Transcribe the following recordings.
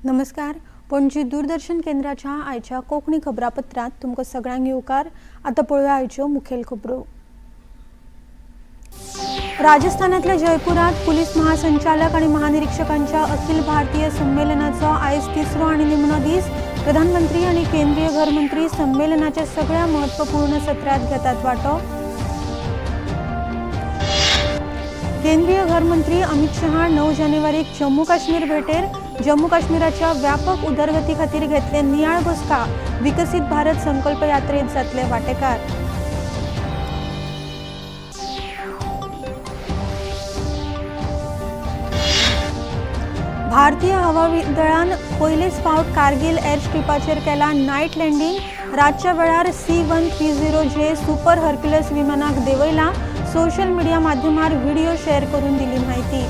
नमस्कार, पणजी दूरदर्शन केंद्राच्या आयच्या कोंकणी खबरापत्रांत तुमकां सगळ्यांक येवकार. आतां पळोवया आयच्यो मुखेल खबरो. राजस्थानांतल्या जयपुरात पुलीस महासंचालक आणि महानिरीक्षकांच्या अखिल भारतीय संमेलनाचो आयज तिसरो आणि निमणो दीस. प्रधानमंत्री आणि केंद्रीय घरमंत्री संमेलनाच्या सगळ्या महत्वपूर्ण सत्रात घेतात वाटो. केंद्रीय घरमंत्री अमित शहा 9 जानेवारीक जम्मू काश्मीर भेटेर. जम्मू काश्मीराच्या व्यापक उदरगती खातीर घेतले नियाळ बसका. विकसीत भारत संकल्प यात्रेत जातले वाटेकार. भारतीय हवाई दळान पयलेच फावट कारगिल एअर स्ट्रिपाचेर केला नायट लँडींग. रातच्या वेळार C-130J super Hercules विमानाक देंवयला. सोशल मिडिया माध्यमार व्हिडिओ शेअर करून दिली म्हायती.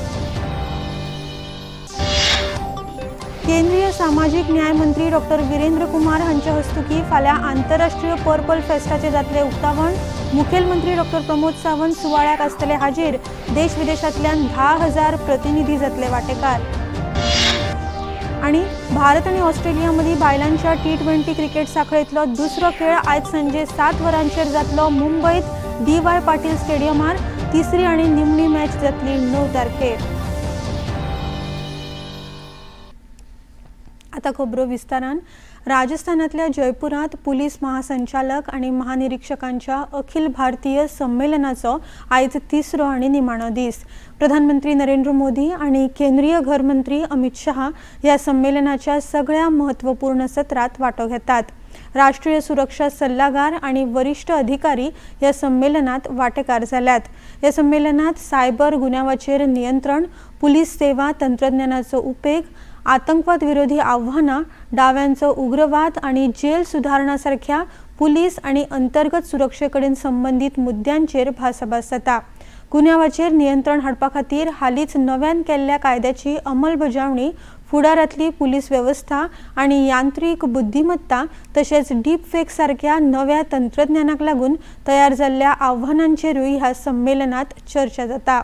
केंद्रीय सामाजीक न्याय मंत्री डॉक्टर वीरेंद्र कुमार हांचे हस्तुकी फाल्यां आंतरराष्ट्रीय पर्पल फेस्टाचे जातले उक्तावण. मुखेलमंत्री डॉक्टर प्रमोद सावंत सुवाळ्याक आसतले हाजीर. देश विदेशांतल्यान 10,000 प्रतिनिधी जातले वाटेकार. आणि भारत आनी ऑस्ट्रेलिया मदीं बायलांच्या T20 cricket साखळेंतलो दुसरो खेळ आयज सांजे 7 वरांचेर जातलो मुंबयत DY Patil स्टेडियमार. तिसरी आनी निमणी मॅच जातली 9 तारखेर. आता खबरो विस्तारान. राजस्थानातल्या जयपुरात पुलीस महासंचालक आणि महानिरीक्षकांच्या अखिल भारतीय संमेलनाचो आयज तिसरो आणि निमाणो दीस. प्रधानमंत्री नरेंद्र मोदी आणि केंद्रीय घरमंत्री अमित शहा ह्या संमेलनाच्या सगळ्या महत्वपूर्ण सत्रात वांटो घेतात. राष्ट्रीय सुरक्षा सल्लागार आणि वरिष्ठ अधिकारी ह्या संमेलनात वाटेकार जाल्यात. ह्या संमेलनात सायबर गुन्यांवाचेर नियंत्रण, पुलीस सेवा तंत्रज्ञानाचो उपेग, आतंकवाद विरोधी आव्हानां, डाव्यांचो उग्रवाद आणि जेल सुधारणा सारख्या पुलीस आणि अंतर्गत सुरक्षे कडेन संबंदीत मुद्द्यांचेर भासाभास जाता. गुन्यांवाचेर नियंत्रण हाडपा खातीर हालींच नव्यान केल्ल्या कायद्याची अंमलबजावणी, फुडारांतली पुलीस वेवस्था आनी यांत्रीक बुद्धिमत्ता तशेंच डीप फेक सारक्या नव्या तंत्रज्ञानाक लागून तयार जाल्ल्या आव्हानांचेरूय ह्या संमेलनात चर्चा जाता.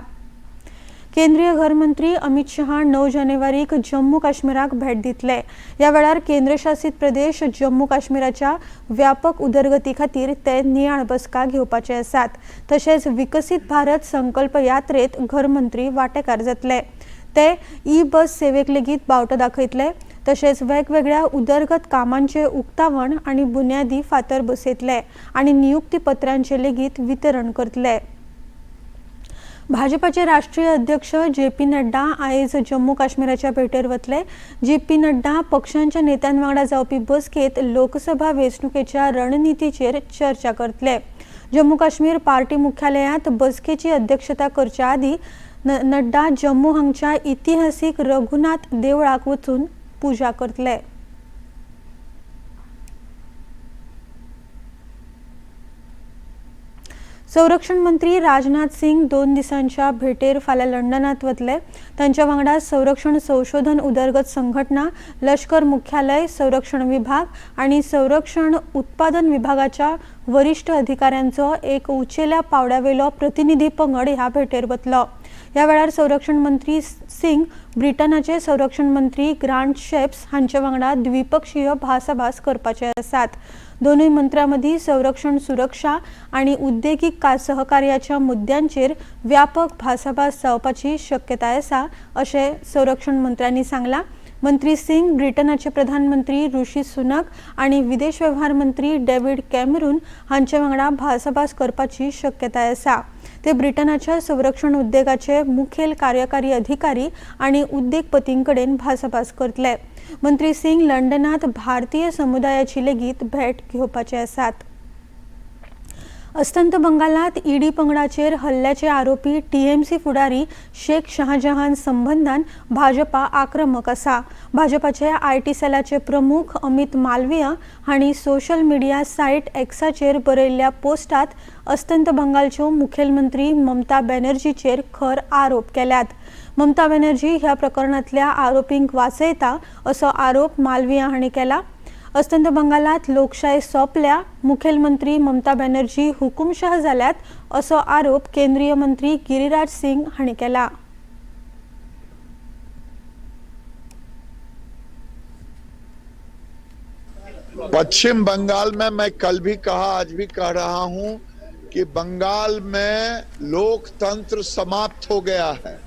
केंद्रीय घरमंत्री अमित शहा 9 जानेवारीक जम्मू काश्मीराक भेट दितले. ह्या वेळार केंद्रशासीत प्रदेश जम्मू काश्मीराच्या व्यापक उदरगती खातीर ते नियाळ बसका घेवपाचे आसात. तशेंच विकसीत भारत संकल्प यात्रेत घरमंत्री वाटेकार जातले. ते ई बस सेवेक लेगीत बावटो दाखयतले. तशेंच वेगवेगळ्या उदरगत कामांचे उक्तावण आनी बुन्यादी फातर बसयतले आनी नियुक्तीपत्रांचे लेगीत वितरण करतले. भाजपाचे राष्ट्रीय अध्यक्ष जे पी नड्डा आयज जम्मू काश्मीराच्या भेटेर वतले. जे पी नड्डा पक्षांच्या नेत्यां वांगडा जावपी बसकेंत लोकसभा वेंचणुकेच्या रणनितीचेर चर्चा करतले. जम्मू काश्मीर पार्टी मुख्यालयांत बसकेची अध्यक्षता करच्या आदीं नड्डा जम्मू हांगच्या इतिहासीक रघुनाथ देवळाक वचून पुजा करतले. संरक्षण मंत्री राजनाथ सिंग 2 दिसांच्या भेटेर फाल्यां लंडनात वतले. तांच्या वांगडा संरक्षण संशोधन उदरगत संघटना, लष्कर मुख्यालय, संरक्षण विभाग आनी संरक्षण उत्पादन विभागाच्या वरिष्ठ अधिकाऱ्यांचो एक उंचेल्या पावड्यावेलो प्रतिनिधी पंगड ह्या भेटेर वतलो. ह्या वेळार संरक्षण मंत्री सिंग ब्रिटनाचे संरक्षण मंत्री ग्रांट शेप्स हांचे वांगडा द्विपक्षीय भासाभास करपाचे आसात. दोनूय मंत्र्यांमदीं संरक्षण, सुरक्षा आनी उद्देगीक सहकार्याच्या मुद्द्यांचेर व्यापक भासाभास जावपाची शक्यताय आसा अशें संरक्षण मंत्र्यांनी सांगलां. मंत्री सिंग ब्रिटनाचे प्रधानमंत्री ऋषी सुनक आनी विदेश वेव्हार मंत्री डेव्हिड कॅमरून हांचे वांगडा भासाभास करपाची शक्यताय आसा. ते ब्रिटनाच्या संरक्षण उद्देगाचे मुखेल कार्यकारी अधिकारी आनी उद्देगपतीं कडेन भासाभास करतले. मंत्री सिंग लंडनात भारतीय समुदायाची लेगीत भेट घेवपाचे आसात. अस्तंत बंगालात ईडी पंगडाचेर हल्ल्याचे आरोपी टीएमसी फुडारी शेख शहाजहान संबंधान भाजपा आक्रमक आसा. भाजपाचे IT सेलाचे प्रमुख अमित मालविया हांणी सोशल मिडिया सायट एक्साचेर बरयल्ल्या पोस्टात अस्तंत बंगालच्यो मुखेलमंत्री ममता बॅनर्जीचेर खर आरोप केल्यात. ममता बॅनर्जी ह्या प्रकरणांतल्या आरोपींक वाचयता असो आरोप मालविया हांणी केला. अस्तंत बंगालात लोकशाय सोंपल्या, मुखेलमंत्री ममता बॅनर्जी हुकुमशाह जाल्यात असो आरोप केंद्रीय मंत्री गिरिराज सिंग हांणी केला. पश्चिम बंगाल में मैं कल भी कहा, आज भी कह रहा हूं कि बंगाल में लोकतंत्र समाप्त हो गया है,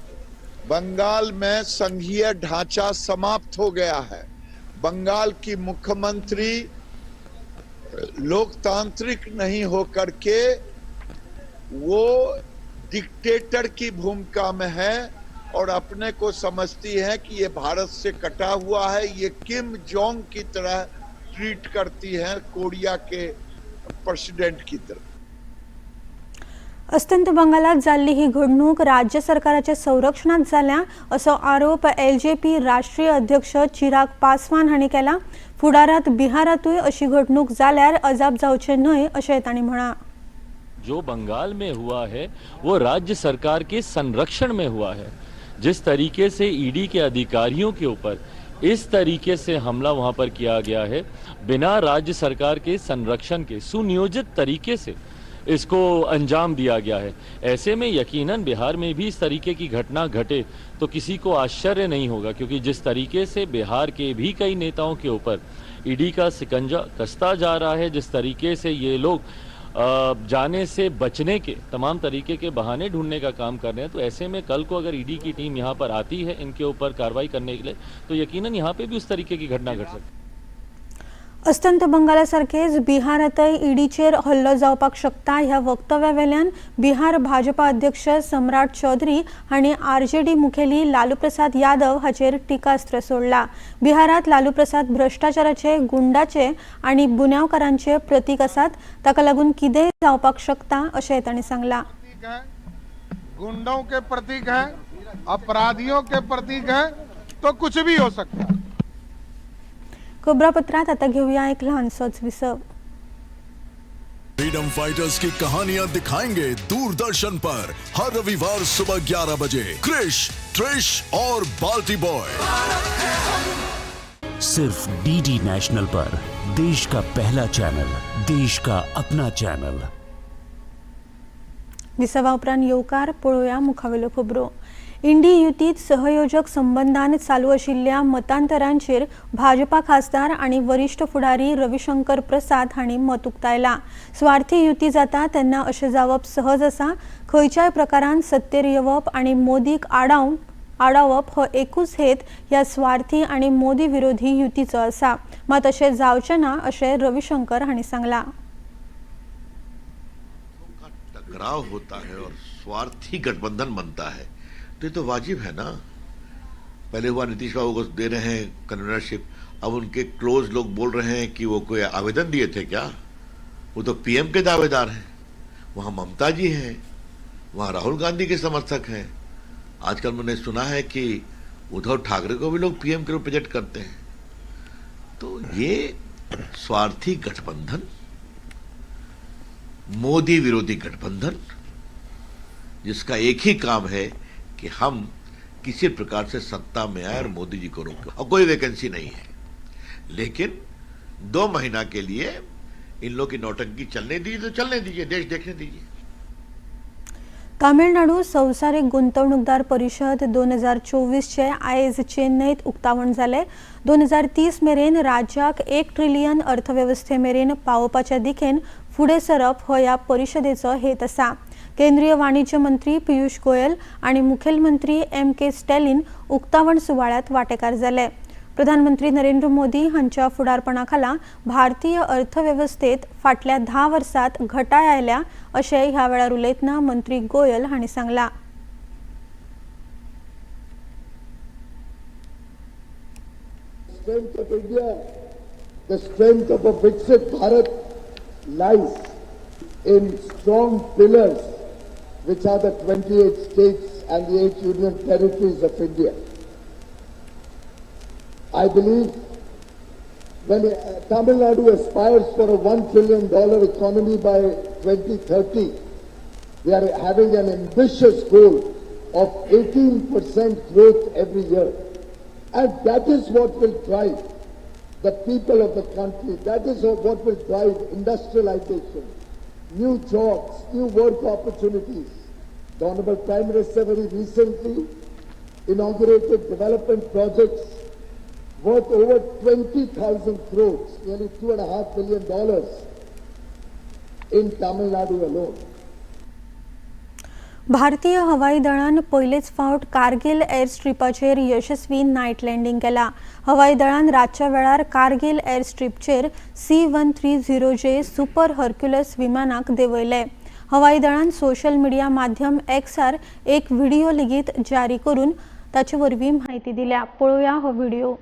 बंगाल में संघीय ढांचा समाप्त हो गया है, बंगाल की मुख्यमंत्री लोकतांत्रिक नहीं होकर के वो डिक्टेटर की भूमिका में है और अपने को समझती है कि ये भारत से कटा हुआ है। ये किम जोंग की तरह ट्रीट करती है कोरिया के प्रेसिडेंट की तरह। अस्तंत बंगालात जाल्ली ही घडणूक राज्य सरकाराच्या संरक्षणात जाल्या असो आरोप एलजेपी राष्ट्रीय अध्यक्ष चिराग पासवान हांणी केला। फुडारात बिहारातूय अशी घडणूक जाल्यार अजाप जावचें न्हय अशें तांणी म्हळां। जो बंगाल में हुआ है वो राज्य सरकार के संरक्षण में हुआ है। जिस तरीके से ईडी के अधिकारियों के ऊपर इस तरीके से हमला वहां पर किया गया है, बिना राज्य सरकार के संरक्षण के सुनियोजित तरीके से इसको अंजाम दिया गया है। ऐसे में यकीनन बिहार में भी इस तरीके की घटना घटे तो किसी को आश्चर्य नहीं होगा, क्योंकि जिस तरीके से बिहार के भी कई नेताओं के ऊपर ईडी का सिकंजा कसता जा रहा है, जिस तरीके से ये लोग जाने से बचने के तमाम तरीके के बहाने ढूंढने का काम कर रहे हैं, तो ऐसे में कल को अगर ईडी की टीम यहाँ पर आती है इनके ऊपर कार्रवाई करने के लिए, तो यकीनन यहाँ पे भी उस तरीके की घटना घट सकती है। अस्तंत बंगाला सारकेच बिहारांतय ईडीचेर हल्लो जावपाक शकता ह्या वक्तव्या वेल्यान बिहार भाजपा अध्यक्ष सम्राट चौधरी हांणी आरजेडी मुखेली लालू प्रसाद यादव हाचेर टिकास्त्र सोडला। बिहारांत लालू प्रसाद भ्रष्टाचाराचे, गुंडाचे आनी गुन्यांवकारांचे प्रतीक आसात, ताका लागून कितेंय जावपाक शकता अशें तांणी सांगलां। प्रतीक है, गुंडों के प्रतीक है, अपराधियों के प्रतीक है, तो कुछ भी हो सकता है। खबरापत्रांत आतां घेवया एक ल्हानसोच विसव। फ्रीडम फाइटर्स की कहानियां दिखाएंगे दूरदर्शन पर हर रविवार सुबह 11 बजे क्रिश, त्रिश और बाल्टी बॉय। सिर्फ डीडी नेशनल पर देश का पहला चैनल, देश का अपना चैनल। विसवा उपरांत येवकार। पळोवया मुखावेल्यो खबरो। इंडी युतीत सहयोजक संबंदान चालू आशिल्ल्या मतांतरांचेर भाजपा खासदार आनी वरिश्ठ फुडारी रविशंकर प्रसाद हांणी मत उक्तायलां। स्वार्थी युती जाता तेन्ना अशें जावप सहज आसा। खंयच्याय प्रकारान सत्तेर येवप आनी मोदीक आडावप हो एकूच हेत ह्या स्वार्थी आनी मोदी विरोधी युतीचो आसा। मात अशें जावचें ना अशें रविशंकर हांणी सांगलां। का टकराव होता है और स्वार्थी गठबंधन बनता है, तो ये तो वाजिब है ना। पहले हुआ नीतीश बाबू को दे रहे हैं कन्वीनरशिप, अब उनके क्लोज लोग बोल रहे हैं कि वो कोई आवेदन दिए थे क्या, वो तो पीएम के दावेदार हैं। वहाँ ममता जी हैं, वहाँ राहुल गांधी के समर्थक हैं। आजकल मैंने सुना है कि उद्धव ठाकरे को भी लोग पीएम के रूप प्रोजेक्ट करते हैं। तो ये स्वार्थी गठबंधन, मोदी विरोधी गठबंधन, जिसका एक ही काम है कि हम किसी प्रकार से सत्ता में आए और मोदी जी को रोकें, और कोई वैकेंसी नहीं है, लेकिन 2 महीना के लिए इन लोग की नौटंकी चलने दीजिए तो चलने दीजिए, देश देखने दीजिए। तामिळनाडू संवसारीक गुंतवणूकदार परिशद 2024चे आयज चेन्नईत उक्तावण जालें। 2030 मेरेन राज्याक 1 ट्रिलियन अर्थवेवस्थे मेरेन पावोवपाच्या दिकेन फुडें सरप हो ह्या परिशदेचो हेत आसा। केंद्रीय वाणिज्य मंत्री पियुष गोयल आनी मुखेलमंत्री एम के स्टॅलिन उक्तावण सुवाळ्यात वांटेकार जाले। प्रधानमंत्री नरेंद्र मोदी हांच्या फुडारपणा खाला भारतीय अर्थवेवस्थेत फाटल्या 10 वर्सात घटाय आयल्या अशें ह्या वेळार उलयतना मंत्री गोयल हांणी सांगलां। Strength of India, the strength of a Viksit Bharat lies in strong pillars, which are the 28 states and the 8 union territories of India. I believe when Tamil Nadu aspires for a $1 trillion economy by 2030, we are having an ambitious goal of 18% growth every year. And that is what will drive the people of the country. That is what will drive industrialization, new jobs, new work opportunities. The Honorable Prime Minister very recently inaugurated development projects worth over 20,000 crores, nearly $2.5 billion in Tamil Nadu alone. भारतीय हवाई दळान पयलेच फावट Kargil air स्ट्रीपाचेर यशस्वी night landing केला. हवाई दळान रातच्या वेळार कारगिल एअर स्ट्रीपचेर C-130J super Hercules विमानाक देंवयले. हवाई दळान सोशल मिडिया माध्यम एक्सार एक व्हिडिओ लेगीत जारी करून ताचे वरवीं म्हायती दिल्या. पळोवया हो व्हिडिओ.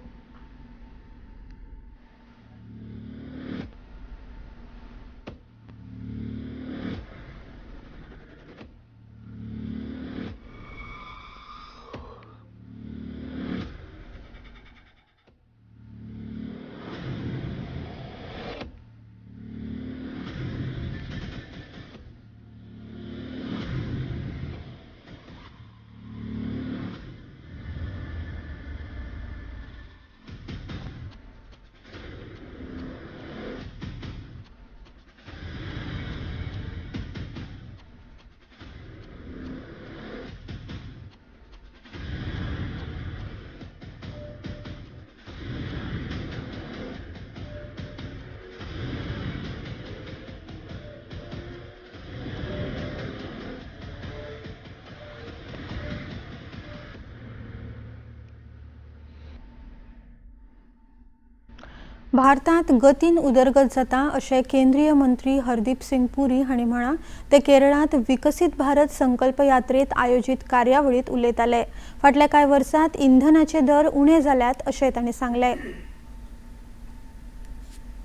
भारतात गतीन उदरगत जाता अशें केंद्रीय मंत्री हरदीप सिंग पुरी हांणी म्हळां. ते केरळांत विकसीत भारत संकल्प यात्रेत आयोजीत कार्यावळींत उलयताले. फाटल्या कांय वर्सांत इंधनाचे दर उणे जाल्यात अशें तांणी सांगलें.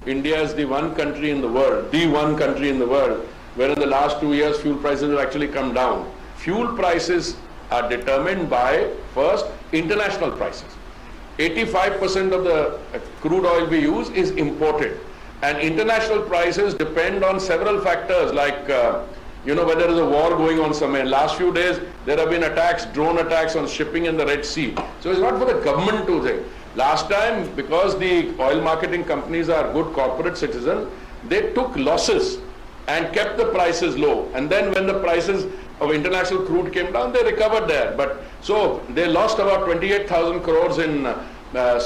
India is the one country in the world, the one country in the world, where in the last 2 years fuel prices have actually come down. Fuel prices are determined by, first, international prices. 85% of the crude oil we use is imported, and international prices depend on several factors like whether there is a war going on somewhere. In last few days there have been attacks, drone attacks on shipping in the Red Sea. So it's not for the government to think. Last time, because the oil marketing companies are good corporate citizens, they took losses and kept the prices low, and then when the prices of international crude came down, they recovered there. But so they lost about 28,000 crores in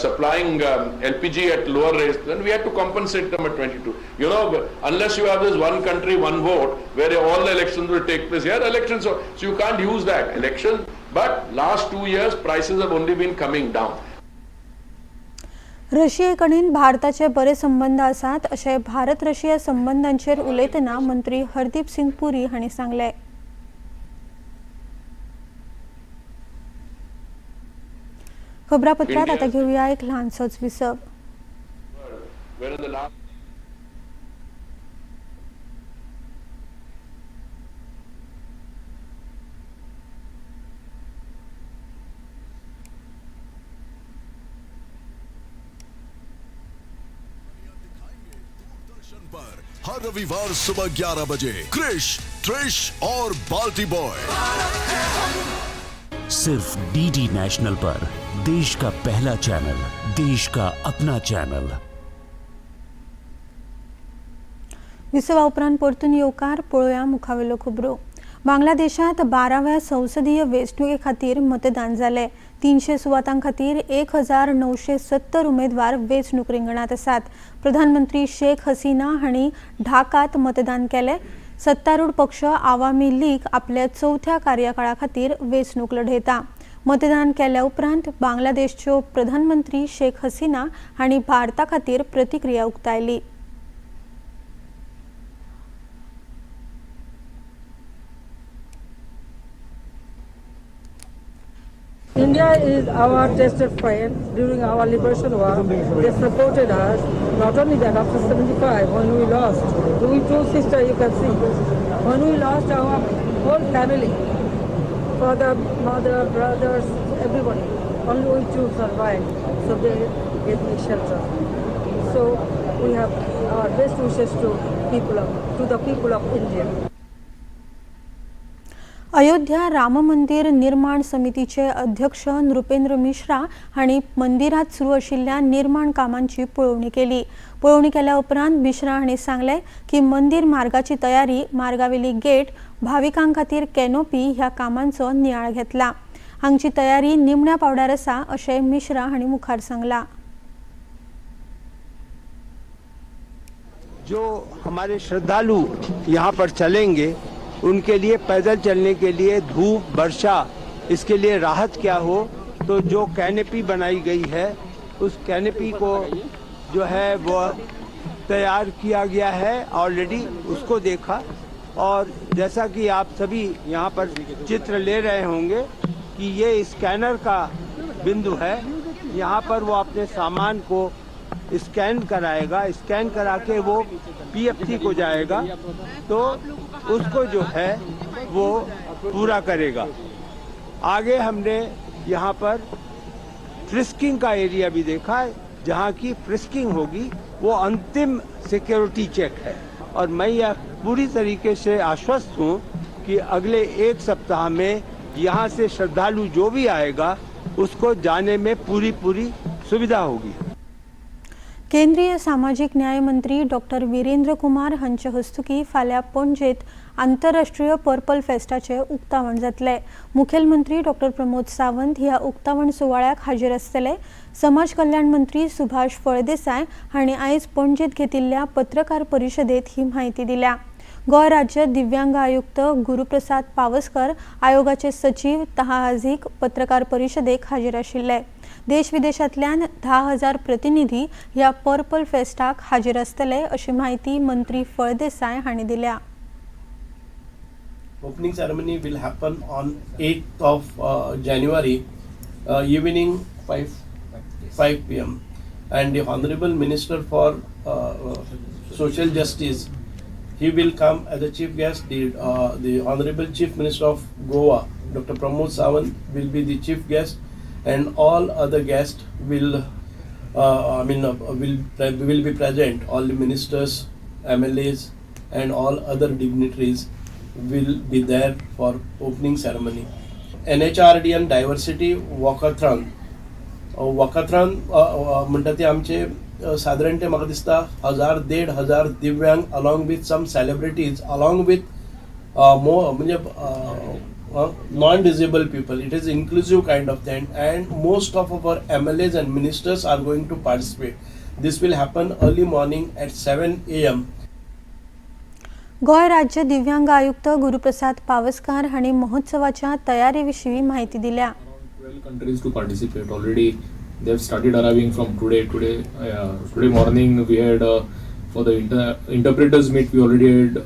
supplying LPG at lower rates. Then we had to compensate them at 22. You know, unless you have this one country, one vote, where all the elections will take place here, elections, so you can't use that election. But last 2 years, prices have only been coming down. रशियेकडेन भारताचे बरे संबंद आसात अशें Bharat Russia संबंदांचेर उलयतना मंत्री हरदीप सिंग पुरी हांणी सांगलें. खबरापत्रात आता घेऊया एक ल्हानसोच विसव. पर हर रविवार सुबह 11 बजे क्रिश, त्रिश और बाल्टी बॉय, सिर्फ डीडी नेशनल पर देश का पहला चैनल, देश का अपना चैनल. विसवा उपरांत परतून येवकार. पळोवया मुखावेलो खबरो. बांगलादेशात 12व्या संसदीय वेंचणुके खातीर मतदान जालें. 300 सुवातां खातीर 1970 उमेदवार वेंचणूक रिंगणांत आसात. प्रधानमंत्री शेख हसीना हांणी ढाकात मतदान केलें. सत्तारूढ पक्ष आवामी लीग आपल्या चवथ्या कार्यकाळा खातीर वेंचणूक लढयता. मतदान केल्या उपरांत बांगलादेशच्यो प्रधानमंत्री शेख हसीना हांणी भारता खातीर प्रतिक्रिया उक्तायली. India is our tested friend. During our liberation war, they supported us. Not only that, after 75, when we lost, we two sisters, you can see, when we lost our whole family, father, mother, brothers, everybody, only we two survived. So they gave me shelter. So we have our best wishes to the people of India. Ayodhya Ram Mandir निर्माण समितीचे अध्यक्ष नृपेंद्र मिश्रा हांणी मंदिरात सुरू आशिल्ल्या निर्माण कामांची पळोवणी केली. पळोवणी केल्या उपरांत मिश्रा हांणी सांगलें की मंदिर मार्गाची तयारी, मार्गावेली गेट, भाविकां खातीर कॅनोपी ह्या कामांचो नियाळ घेतला. हांगची तयारी निमण्या पावड्यार आसा अशें मिश्रा हांणी मुखार सांगलां. जो हमारे श्रद्धालु यहाँ पर चलेंगे उनके लिए पैदल चलने के लिए धूप वर्षा इसके लिए राहत क्या हो, तो जो कैनेपी बनाई गई है उस कैनेपी को जो है वो तैयार किया गया है ऑलरेडी, उसको देखा। और जैसा कि आप सभी यहाँ पर चित्र ले रहे होंगे कि ये स्कैनर का बिंदु है, यहाँ पर वो अपने सामान को स्कैन कराएगा, स्कैन करा के वो पीएफसी को जाएगा तो उसको जो है वो पूरा करेगा। आगे हमने यहाँ पर फ्रिस्किंग का एरिया भी देखा है, जहाँ की फ्रिस्किंग होगी, वो अंतिम सिक्योरिटी चेक है। और मैं यह पूरी तरीके से आश्वस्त हूँ कि अगले एक सप्ताह में यहाँ से श्रद्धालु जो भी आएगा उसको जाने में पूरी पूरी सुविधा होगी। केंद्रीय सामाजिक न्याय मंत्री डॉक्टर वीरेंद्र कुमार हांचे हस्तुकी फाल्यां पणजेंत आंतरराष्ट्रीय पर्पल फेस्टाचें उक्तावण जातलें। मुखेलमंत्री डॉक्टर प्रमोद सावंत ह्या उक्तावण सुवाळ्याक हाजीर आसतले। समाज कल्याण मंत्री सुभाष फळदेसाय हांणी आयज पणजेंत घेतिल्ल्या पत्रकार परिशदेंत ही म्हायती दिल्या। गोंय राज्य दिव्यांग आयुक्त गुरुप्रसाद पावसकर, आयोगाचे सचिव तहा हाजीक पत्रकार परिशदेक हाजीर आशिल्ले। देश विदेशांतल्यान 10,000 प्रतिनिधी ह्या पर्पल फेस्टाक हाजीर आसतले अशी म्हायती मंत्री फळदेसाय हांणी दिल्या। Opening ceremony will happen on 8th of January, evening 5 p.m. and the Honorable Minister for Social Justice, he will come as a chief guest. The Honorable Chief Minister of Goa, Dr. Pramod Sawant, will be the chief guest, and all other guests will will be present. All the ministers, MLAs, and all other dignitaries will be there for opening ceremony. NHRDN Diversity Walkathon. Walkathon म्हणटा ते आमचे सादारण ते म्हाका दिसता 1,000 1,500 दिव्यांग along with some celebrities, along with more म्हणजे non disable people. It is inclusive kind of thing, and most of our MLAs and ministers are going to participate. This will happen early morning at 7 a.m. Goa राज्य दिव्यांग आयुक्त गुरुप्रसाद पावसकार हांणी महोत्सवाच्या तयारी विशीं म्हायती दिल्या। 12 countries to participate already. They have started arriving from today. Today morning we had for the interpreters meet, we already had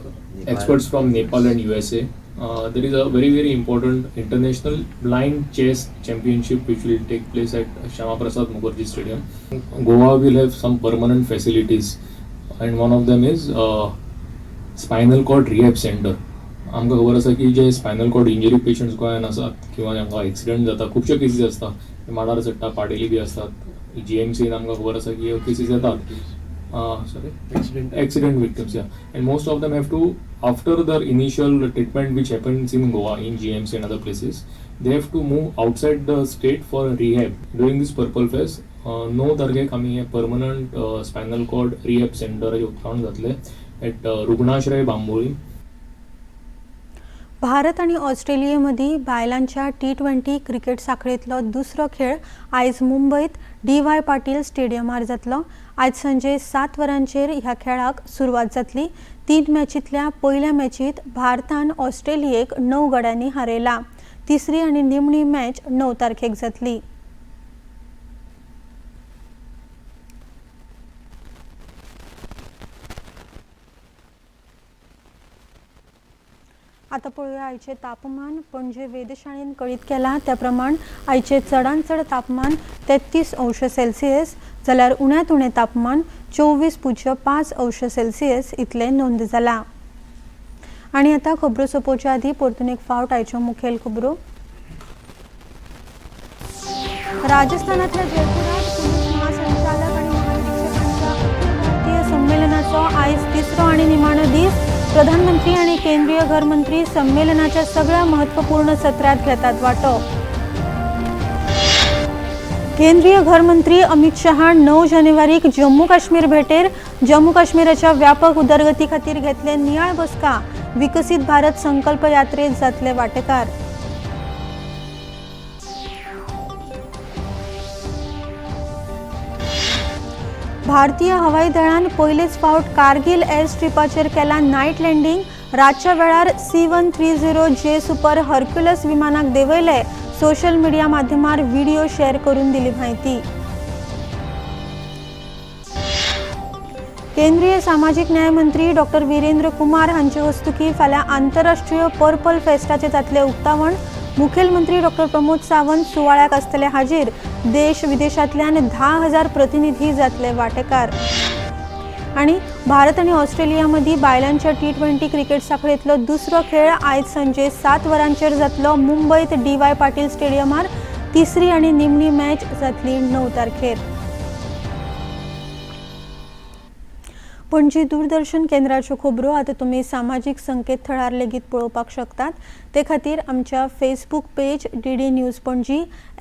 experts from Nepal and USA. There is a very very important international blind chess championship which will take place at Shyama Prasad Mukherjee Stadium. Goa will have some permanent facilities, and one of them is spinal cord rehab center. आमकां खबर आसा की जे spinal cord injury patients गोंयान आसात किंवा तांकां accident जाता, खुबश्यो केसीस आसता, माडार चडटा, पाडेली बी आसतात. जीएमसीन आमकां खबर आसा की ह्यो केसीस येतात. Sorry, accident victims, yeah. And most of them have to, after their initial treatment which happens in Goa in GMC and other places, they have to move outside the state for rehab. During this Purple Fest, 9 तारखेक आमी हे permanent spinal cord rehab सेंटराचें उक्तावण जातलें eight रुग्णाश्रय Bambolim. Bharat आनी ऑस्ट्रेलिये मदीं बायलांच्या T20 cricket साखळेंतलो दुसरो खेळ आयज मुंबयत DY Patil स्टेडियमार जातलो. आयज सांजे 7 वरांचेर ह्या खेळाक सुरवात जातली. 3 मॅचींतल्या पयल्या मॅचींत भारतान ऑस्ट्रेलियेक 9 गड्यांनी हारयला. तिसरी आनी निमणी मॅच 9 तारखेक जातली. आता पळोवया आयचे तापमान. पणजे वेधशाळेन कळीत केला त्या प्रमाण आयचे चडांत चड तापमान 33 अंश सेल्सियस जाल्यार उण्यांत उणें तापमान 24.5 अंश सेल्सियस इतलें नोंद जाला. आनी आतां खबरो सोंपोवच्या आदीं परतून एक फावट आयच्यो मुखेल खबरो. राजस्थानांतल्या जयपुरात पुलीस महासंचालक आनी महानिरीक्षकांच्या अखिल भारतीय संमेलनाचो आयज तिसरो आनी निमाणो दीस. प्रधानमंत्री आणि केंद्रीय घरमंत्री संमेलनाच्या सगळ्या महत्त्वपूर्ण सत्रात घेतात वाटो. केंद्रीय घरमंत्री अमित शहा 9 जानेवारीक जम्मू काश्मीर भेटेर. जम्मू काश्मीराच्या व्यापक उदरगती खातीर घेतले नियाळ बसका. विकसीत भारत संकल्प यात्रेत जातले वाटेकार. भारतीय हवाई दळान पयलेच फावट कारगिल एअर स्ट्रिपाचेर केला नायट लँडिंग. रातच्या वेळार C-130J super Hercules विमानाक देंवयले. सोशल मिडिया माध्यमार व्हिडिओ शेअर करून दिली म्हायती. केंद्रीय सामाजीक न्याय मंत्री डॉक्टर वीरेंद्र कुमार हांचे हस्तुकी फाल्यां आंतरराष्ट्रीय पर्पल फेस्टाचें जातलें उक्तावण. मुखेलमंत्री डॉक्टर प्रमोद सावंत सुवाळ्याक आसतले हाजीर. देश विदेशांतल्यान 10,000 प्रतिनिधी जातले वांटेकार. आनी भारत आनी ऑस्ट्रेलिया मदीं बायलांच्या T20 cricket साखळेंतलो दुसरो खेळ आयज सांजे 7 वरांचेर जातलो मुंबयत डीवाय पाटील स्टेडियमार. तिसरी आनी निमणी मॅच जातली 9 तारखेर. पणजी दूरदर्शन केंद्राच्यो खबरो आतां तुमी सामाजीक संकेतथळार लेगीत पळोवपाक शकतात. ते खातीर आमच्या Facebook page DD news Panaji,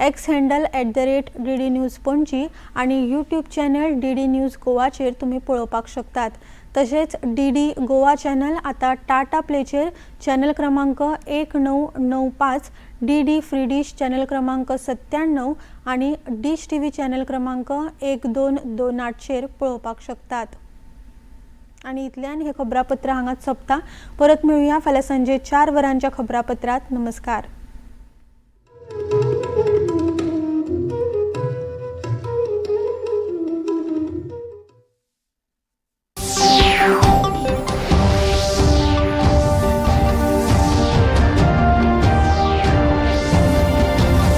x handle @DDNews Panaji आनी यूट्यूब चॅनल डीडी न्यूज गोवाचेर तुमी पळोवपाक शकतात. तशेंच डीडी गोवा चॅनल आतां टाटा प्लेचेर चॅनल क्रमांक 1995, डीडी फ्री डीश चॅनल क्रमांक 97 आनी डीश टीव्ही चॅनल क्रमांक 1228चेर पळोवपाक शकतात. आनी इतल्यान हे खबरापत्र हांगाच सोंपता. परत मेळुया फाल्यां सांजे 4 वरांच्या खबरापत्रात. नमस्कार.